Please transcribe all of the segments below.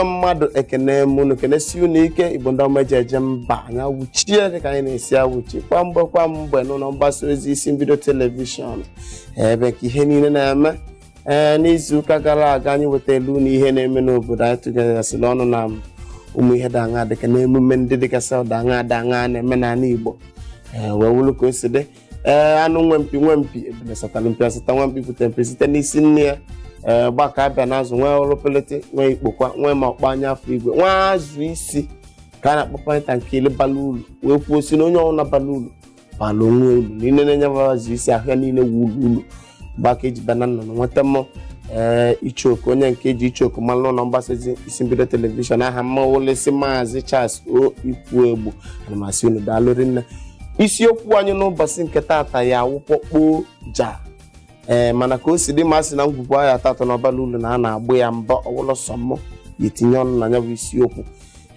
Nwe mmadụ, ekene m unu, kenesi unu ike. Igbo ndị ọma eji eje mba, anyị awụchie dịka anyị na-esi awụchi kwa mgbe kwa mgbe n'ụlọ mgbasa ozi Isi Mbido Television, ebe nke ihe niile na-eme. Ee, n'izuụka gara aga anyị wetara unu ihe na-eme n'obodo anyị, tụgasịrị ọnụ na ụmụ ihe daṅa dịka na emume ndị dịgasị ọdaṅa daṅa na-eme n'ala Igbo. Ee, wee wulu ka o si dị. Ee, anụ nwe mpi nwe mpi, ebule satara mpi asata, nwe mpi bute mpi site n'isi nne ya. Ee, gbaka abịa n'azụ, nwee ọrụ pelete, nwee ikpokwa, nwee ma ọkpọ anya afọ igwe, nwee azụ isi ka a na-akpọ pọnta nke ile bara uru, wee kwuo si na onye ọbụla bara uru bara onwe uru niile na-enye azụ isi ahụ ya niile wu uru uru. Mgbaka eji bịa na nnụnụ nweta mmụ. Ee, Ichoku, onye nke eji Ichoku malụ n'ụlọ mgbasa ozi Isi Mbido Television, aha mmawolesi Maazị Charles O Ikwu Egbu, ana m asị unu daalụ rinne. Isiokwu anyị n'ụbọchị nke taata ya awụkpọkpoo ja. Ee, mana ka o si dị, masị na ngwugwu ahịa tatọ n'ọbala ulu na a na-agbụ ya mbọ ọwụlọ sọ mụ ya etinye ọnụ na ya bụ isiokwu.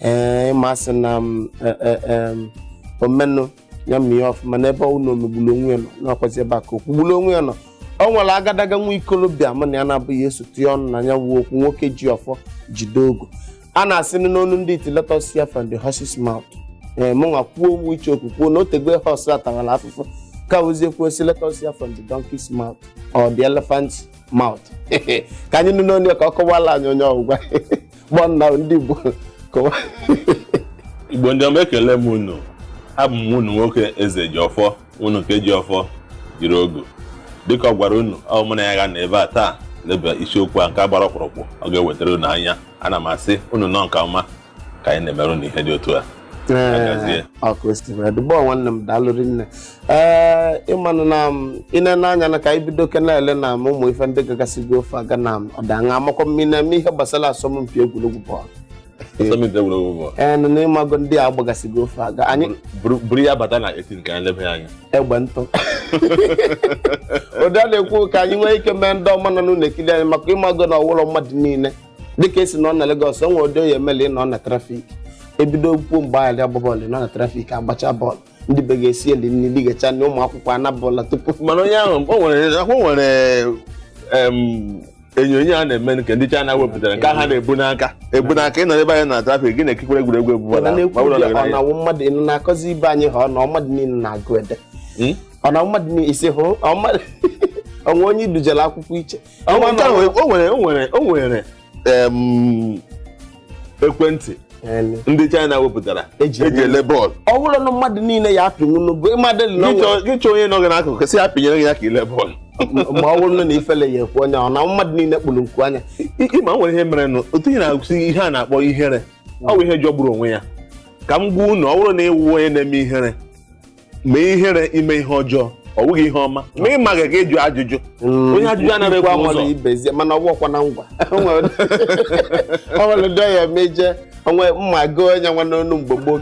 Ee, masị na omenụ ya mie ọfụma n'ebe ọ na omegbulu onwe ya nọ n'ọkwazi ebe a ka okwugbulu onwe ya nọ. O nwere agadaga nwa ikolobịa mụ na ya na-abụghị esote ọnụ na ya bụ okwu. Nwoke ji ọfọ jide ogu, a na-asị n'onu ndị iti, "Let us hear from the horse's mouth." Ee, mụnwa kwuo onwe Ichoku kwuo na otegbe horse atawara afụfụ ka ozie kwuo si, "Let us hear from the donkey's mouth or the elephant's mouth." Ka anyị nụ n'onu ya ka ọ kọwala anyị onye ọgwụgwa gbọ nna ndị Igbo kọwa. Igbo ndị ọma, ekele m unu. Abụ m unu nwoke Eze Jiọfọ, unu nke ji ọfọ jiri ogu. Dịka ọ gwara unu, ọ mụ na ya ga na ebe a taa leba isiokwu a nke gbara ọkpụrụkpụ ọ ga-ewetara unu anya. Ana m asị unu nọ nke ọma ka anyị na-emerụ unu ihe dị otu a. Agazie. Ọkụ dụbọ nwanne m, daalụ rinne. Ee, ịmanụ na ine n'anya na ka anyị bido ke na-ele na m ụmụ ife ndị gagasịgo ofe aga na ọdaṅa amakwa m na-eme ihe gbasara asọmpi egwuregwu bọọlụ. Asọmpi egwuregwu bọọlụ. Ee, nụ na ịmago ndị a gbagasịgo ofe aga anyị Buru ya bata na 18 ka anyị leba ya anya. Egbe ntụ ụdị a na-ekwu ka anyị nwee ike mee ndị ọma nọ n'ụlọ ekiri anyị, maka ịmago na ọwụlọ mmadụ niile dịka esi nọ na Lagos. O nwere ụdị oyi emela ịnọ na traffic ebido kwuo mgbe anyị agba bọọlụ, nọ na traffic agbacha bọọlụ, ndị be ga-esi eli nri ligacha na ụmụ akwụkwọ anabọọla tupu. Mana onye ahụ o nwere onyonyo a na-eme nke ndị China wepụtara nke ha na-ebu n'aka ebu n'aka ịnọ ebe anyị na traffic gị na-ekikwere egwuregwu ebu Mana bọọlụ ahụ, na-ekwu ma ọ bụrụ ụdị na ọ ọ gara na-awụ mmadụ ị na-akọzi ibe anyị ha ọ na mmadụ niile na-agụ ede. Hmm? Ọ na mmadụ niile isi hụ ọ mmadụ onwe onye idujere akwụkwọ iche. Ọnwa nke ahụ, o nwere ekwentị Ele. ndị China wepụtara Eji eji ele bọọlụ. Ọ bụrụ na mmadụ niile ya apịnwu n'ogo ịmadụ na o Gị chọọ onye nọ gị n'akụkụ sị ya pịnyere gị ya ka ile bọọlụ. Ma ọ bụrụ na ifele ya ekwu onye ọ na mmadụ niile kpụrụ nku anya. Ịma o nwere ihe mere nụ otu ihe na-akwụsị ihe a na-akpọ ihere, ọ bụ ihe jọgburu onwe ya. Ka m gwa unu, ọ bụrụ na ịwụ onye na-eme ihere, mee ihere ime ihe ọjọọ, ọ bụghị ihe ọma ma ị maghị ka ịjụ ajụjụ. Onye ajụjụ anaghị ekwu amara ụzọ. Ibezie mana ọ bụkwa na ngwa o nwere ndị ọya emeje onwe mma gụọ onye nwa n'onu mgbe gboo.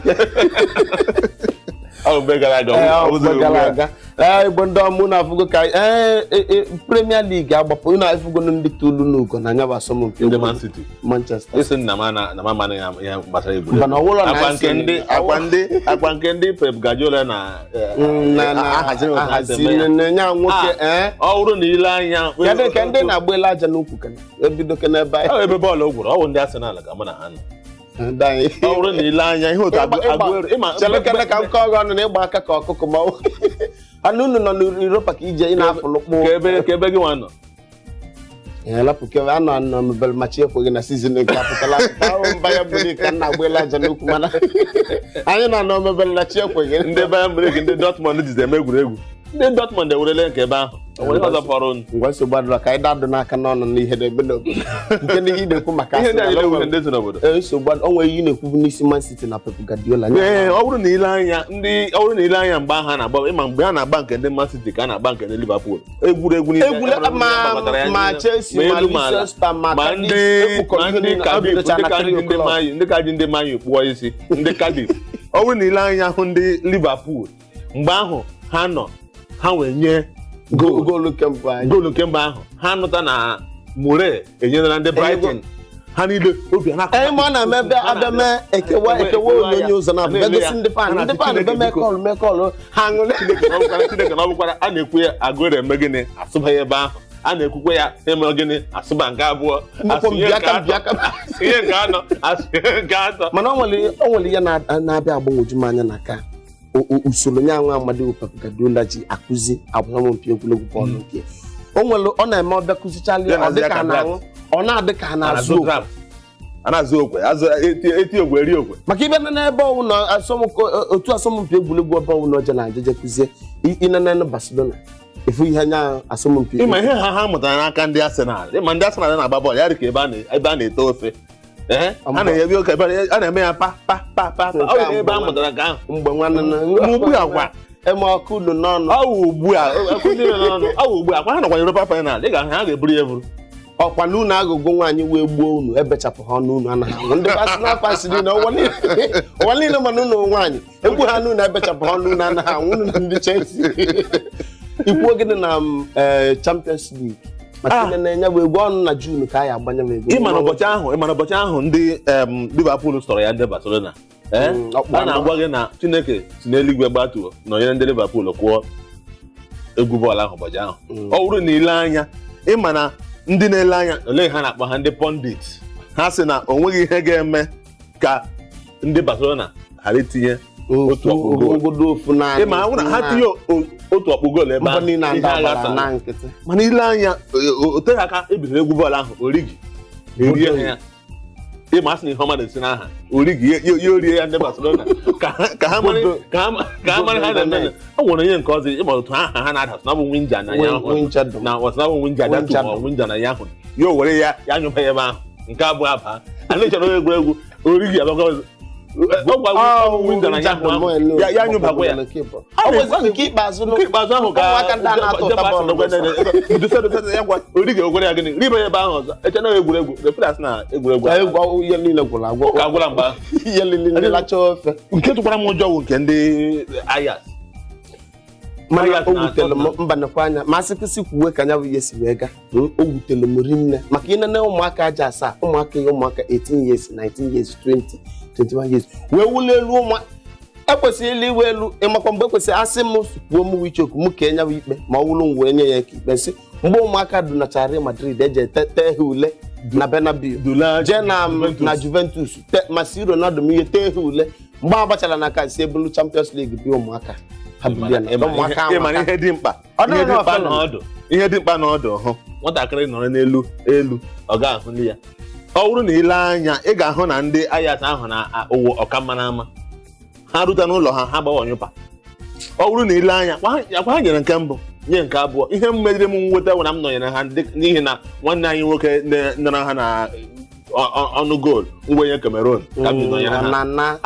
Ọ bụ mgbe gara aga. Ee, ọ ọ bụzi mgbe gara ugbu a. aga. Ee, Igbo ndị ọma, unu afụgo ka ee Premier League agbapụ, unu afụgo ndị tolu n'ugo na anya bụ asọmpi Ndị Man City. Manchester. Isi nna m na m amaghị ihe gbasara egwuregwu. Mana ọ bụrụ na akwa asị nke ndị akwa ndị akwa nke ndị Pep Guardiola na na ahaziri otu ha si ahazi eme ya. nya nwoke. Ee. Ọ bụrụ na ile anya Kedu ka ndị na-agba ele aja n'ukwu kana ebido kena ebe Ọ anyị ebe bọọlụ gwụrụ, ọ bụ ndị Arsenal ka mụ na ha nọ. Ndị anyị Ọ bụrụ na ile anya ihe otu Aguero ịma chere kene ka m kọọ gị ọnụ na ịgba aka ka ọkụkọ ma ọ anụ unu nọ n'Europa ka ije ị na-afụlụ kpụ. Ka ebe gị nwa nọ. Ee, lapụ kebe anọ anọ mebere machi ekweghị na season nke apụtala apụta ahụ mba ya bụrụ ka nna agba ele aja n'ukwu, mana anyị na-anọ mebere na chi ekweghị. Ndị Bayern Munich, ndị Dortmund jizi eme egwuregwu, ndị Dortmund ewerele nke ebe ahụ, o nwere ihe ọzọ fọrọ unu. Ngwa, nsogbu adịrọ, ka anyị dadụ n'aka n'ọnụ n'ihe na-eme n'obodo nke ndị ị na-ekwu maka Ihe ndị a Arsenal, niile wuru ndị si n'obodo. Ee, nsogbu o nwere ihe ị na-ekwubu n'isi Man City na Pep Guardiola. Ee, ọ bụrụ na ile anya ndị ọ bụrụ na ile anya mgbe ahụ a na-agba, ịma mgbe a na-agba nke ndị Man City ka a na-agba nke ndị Liverpool, egwuregwu niile Egwuregwu egwuregwu ma niile gbakọtara ya ma niile. Chelsea, ma ma elu ma ala. Leicester, ma ma Cardiff, ndị ekpukọrọ ma ihe ndị niile, ọ Cardiff bidocha ndị na ka ji 3 ndị o'clock. Man U, ndị ka ji ndị Man U kpụọ isi ndị Cardiff. Ọ bụrụ na ile anya hụ ndị Liverpool mgbe ahụ ha nọ, ha wee nye Goolu nke mbụ anyị. Goolu nke mbụ ahụ ha nụta na Mure enyela ndị Brighton, ha niile obi a na-akụ. Ee, ma ọ na-eme ebe abịa mee ekewa ekewa onyonyo ụzọ na abịa gosi ndị fan, ndị fan bịa mee kọlụ, mee kọlụ ha aṅụrị. Chineke na ọ bụkwara a na-ekwu ya, Aguero eme gịnị, asụba ya ebe ahụ. A na-ekwukwe ya eme gịnị, asụba nke abụọ, asụnye nke atọ, asụnye nke anọ, asụnye nke atọ. Mana o nwere ihe na-abịa agbanwoju m anya na ka usoro nye anwa Amadi Pep Guardiola ji akụzi asọmpi egwuregwu bọọlụ nke o nwere, ọ na-eme ọbịa kụzichala ọ dịka na-aṅụ, ọ na-adị ka na-azụ a na-azụ okwe, eti okwe, eri okwe. Maka ibe n'ebe ọwụ na otu asọmpi egwuregwu ebe ọwụ na oje na ajeje kụzie inene Barcelona efu ihe anya asọmpi. Ịma ihe ha mụtara n'aka ndị Arsenal, ịma ndị Arsenal na-agba bọọlụ ya dị ka ebe a na-ete ofe, a na-ebi oke, a na-eme ya pa pa pa pa. Ọ bụ ebe a mụtara nke ahụ. Mgbe nwanne ugbu a kwa eme ọkụ unu n'ọnụ. Ọ wụ ugbu a ọ wụ ugbu a kwa ha nọkwa Europa final, ị ga-ahụ ha ga-eburu ya eburu. Ọkwa na unu agụgụ nwaanyị wee gbuo unu, ebechapụ ha ọnụ unu anaghị anwụ. Ndị Arsenal fans niile ụwa niile, mana unu nwaanyị egwu ha n'unu ebechapụ ha ọnụ unu anaghị anwụ. Unu na ndị Chelsea ikwuo gịnị na Champions League maka na-enye bụ egwu ọnụ na June ka a ya agbanye m egwu. Ịma n'ụbọchị ahụ ndị Liverpool sọrọ ya ndị Barcelona, a na-agwa gị na Chineke si n'eluigwe gbatuo nọnyere ndị Liverpool kwụọ egwu bọọlụ ahụ ụbọchị ahụ. Ọ bụrụ na ile anya, ịma na ndị na-ele anya olee ha na-akpọ ha ndị pundit, ha sị na o nweghị ihe ga-eme ka ndị Barcelona ghara itinye otu ọkpụ goolu. Ịma na ha tinye otu ọkpụ goolu ebe ahụ, ihe aghasa. Mana ile anya, o teghị aka ebidoro egwu bọọlụ ahụ, Origi erie ha ya. Ịma asị na ihe ọma na-esi n'aha Origi ya orie ya ndị Barcelona ka ha mara ha na-eme. O nwere onye nke ọzọ, ịma otu aha ha na-ada sị na ọ bụ Winja na ya ahụ, na ọ sị na ọ bụ Winja datu ma ọ Winja na ya ahụ, ya o were ya ya nyụba ya ebe ahụ nke abụọ abaa a chọrọ egwuregwu Origi abakwa ya nyụbakwa ya. Nke ikpeazụ ahụ ka ya gwa Origi ogwere ya gịnị ribe ya ebe ahụ ọzọ eche na egwuregwu refere asị na egwuregwu ihe niile gwụrụ agwụ ka agwụla mgbe ahụ. Ihe niile lacha ofe. Nke tụkwara m ụjọ bụ nke ndị Ajax. Mana o wutere m mba nekwa anya ma asị kwụsị kwuwe ka anya bụ ihe si wee gaa. O wutere m rinne maka ịnene ụmụaka aja asaa, ụmụaka ya ụmụaka 18 years, 19 years, 20, 21 years wee wulie elu. Ụmụ ekwesịrị iwe elu, ịmakwa mgbe ekwesịrị asị m kwuo m wichokwu m ka enyewa ikpe ma ọ wụrụ m wee nye ya ka ikpe nsị mgbe ụmụaka dunachara Real Madrid eje tee ha ule na Bernabeu, jee na Juventus ma si Ronaldo m ihe tee ha ule mgbe agbachara na ka si ebulu Champions League bi ụmụaka. Ihe dị mkpa ihe dị mkpa n'ọdụ hụ nwatakịrị nọrọ n'elu elu ọ ga-ahụ ndị ya. Ọ bụrụ na ile anya, ị ga-ahụ na ndị Ajax ahụ na ụwụ ọkamma n'ama ha rute n'ụlọ ha, ha gbawa nyụpa. Ọ bụrụ na ile anya akwa ha nyere nke mbụ nye nke abụọ, ihe m meriri m nweta bụ na m nọnyere ha n'ihi na nwanne anyị nwoke nara ha na ọnụ goolu ngwenye Cameroon ka m nọnyere ha. Ọ na-ana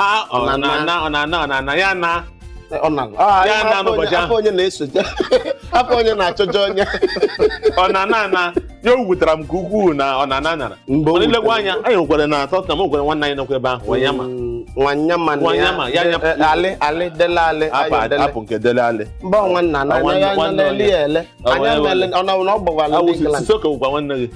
ya na ya na n'ụbọchị ahụ onye na-esoje afọ onye na-achọjọ onye ọ na-ana ana ya. O wutere m nke ukwuu na ọ na-ana nara. Mana ilekwa anya, anyị nwekwara na Tottenham nwekwara nwanne anyị nọkwa ebe ahụ, Wanyama. Wanyama ya Ali Ali Dele Ali. Apụ nke Dele Ali. Mba nwanna na anya na ele anya mele ọ na ọ gbawara ndị England. Sissoko bụkwa nwanne gị.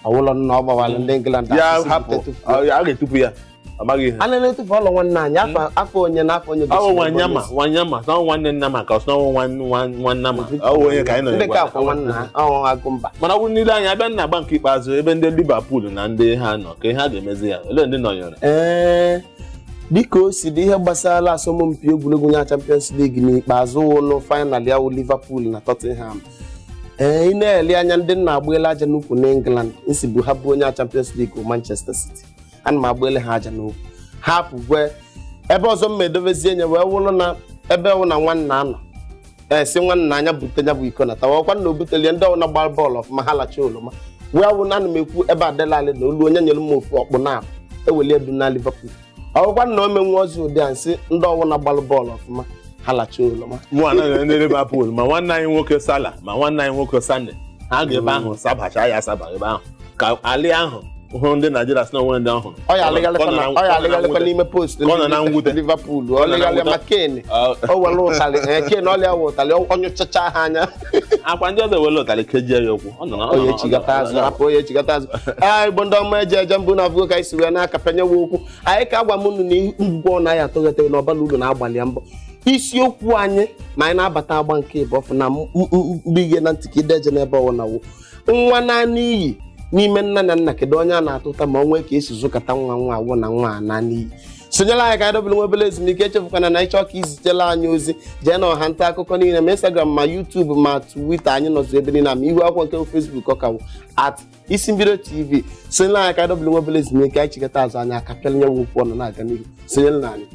Ọwụlọ nna ọ gbawara ndị England. Ya hapụ, a ga-etupu ya amaghị ihe a na-etufu ọlọ nwanne anyị afọ onye na afọ onye. Ọ Wanyama Wanyama sọ nwanne nna ma ka ọ sọ nwanna ma ọ bụ onye ka anyị nọ. Ndị ka akwa nwanna ọ agụ mba. Mana ọ bụrụ niile anyị abịa na agba nke ikpeazụ ebe ndị Liverpool na ndị ha nọ ka ihe a ga-emezi ya, olee ndị nọnyere? Ee, dịka o si dị ihe gbasara asọmpi egwuregwu nya Champions League n'ikpeazụ ụnụ final ya wụ Liverpool na Tottenham. Ee, ị na-ele anya ndị nna agbaela aja n'ukwu na England nsi bụ ha bụ onye Champions League Manchester City, ana m agbaele ha aja n'okwu ha pụgwe ebe ọzọ m edobezie nye wee wụrụ na ebe wụ na nwanna anọ esi nwanna anya bute ya bụ iko na tawakwa na obutelie ndị ọwụna gbara bọọlụ ọfụma ha lacha oroma wee wụ na ana m ekwu ebe Adelali na olu onye nyere m ofu ọkpụ na ewelie du na Liverpool ọwụkwa na o menwe ọzọ ụdị a nsị ndị ọwụna gbara bọọlụ ọfụma ha lacha oroma. Mụ anaghị ndị Liverpool ma nwanne anyị nwoke Salah ma nwanne anyị nwoke Sane ha ga ebe ahụ sabacha ya asaba ebe ahụ ka Ali ahụ hụ ndị Naijiria si na onwe ndị ọhụrụ. Ọ ya alịghalịkwa n'ime post Liverpool ọ lịghalịa ma Kane o were ụtalị Kane ọ lịa ụtalị ọ nyụchacha ha anya. Akwa ndị ọzọ were ụtalị kejie ya ụkwụ. Onye chigata azụ hapụ onye chigata azụ. Ee, Igbo ndị ọma eji eje mbụ na afụgo ka anyị si wee n'aka penyewe okwu anyị ka agwa m unu na ngwugwu ọ naghị atọghete na ọbala ulu na-agbalị ya mbọ. Isiokwu anyị ma anyị na-abata agba nke ịbụ ọfụ na mgbige na ntị ka ideje n'ebe ọwụna wụ nwa naanị iyi n'ime nna na nna. Kedu onye a na-atụta ma ọ nwee ka esi zụkọta nwa nwa awụ na nwa a na n'iyi? Sonyere anyị ka anyị dobere nwa obere ezumike. Echefukwana na ịchọ ka izitela anyị ozi, jee na ọha nta akụkọ niile, ma Instagram, ma YouTube, ma Twitter. Anyị nọzi ebe niile, ma ihu akwụkwọ nke Facebook ọkawo @IsiMbidoTV. Sonyere anyị ka anyị dobere nwa obere ezumike. Anyị chikọta azụ, anyị aka pịala nye okwu ọnụ na-aga n'ihu. Sonyere na anyị.